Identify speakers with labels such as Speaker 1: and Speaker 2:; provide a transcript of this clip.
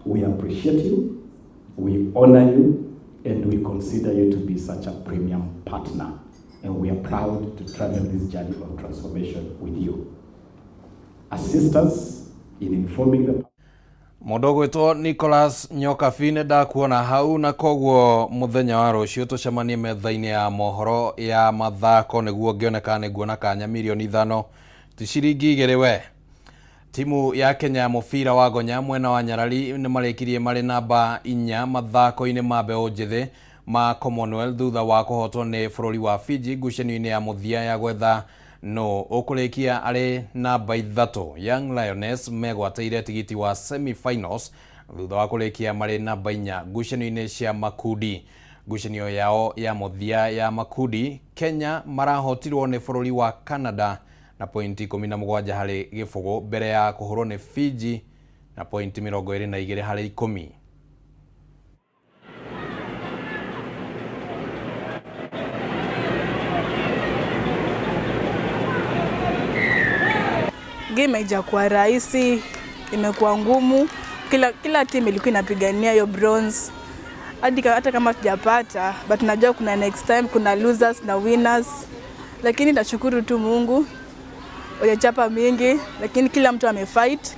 Speaker 1: We appreciate you, we honor you, and we consider you to be such a premium partner. And we are proud to travel this journey of transformation with you. Assist us in informing the
Speaker 2: Mũndũ ũgwĩtwo Nicholas Nyokabi, nĩ ndakuona hau, na koguo mũthenya wa rũciũ tũcemanie metha-inĩ ya mohoro ya mathako nĩguo ngĩone kana nĩnguona kanya 5,000,000 ti ciringi 2 we. Timu ya Kenya ya mũbira wa gonya mwena wa nyarari nĩ marĩkirie marĩ namba 4 mathako-inĩ ma mbeũ njĩthĩ ma Commonwealth thutha wa kũhotwo nĩ bũrũri wa Fiji ngucanio-inĩ ya mũthia ya gwetha no ũkũrĩkia arĩ namba 3. Young Lioness megwatĩire tigiti wa semi-finals thutha wa kũrĩkia marĩ namba 4 ngucanio-inĩ cia makundi. Ngucanio yao ya mũthia ya makundi, Kenya marahotirwo nĩ bũrũri wa Canada na pointi 17-0 mbere ya kũhũrwo nĩ Fiji na pointi 22-10.
Speaker 3: Game haijakuwa rahisi, imekuwa ngumu. Kila team ilikuwa inapigania hiyo bronze hadi hata kama tujapata, but najua kuna next time, kuna losers na winners, lakini nashukuru tu Mungu, wajachapa mingi, lakini kila mtu amefight.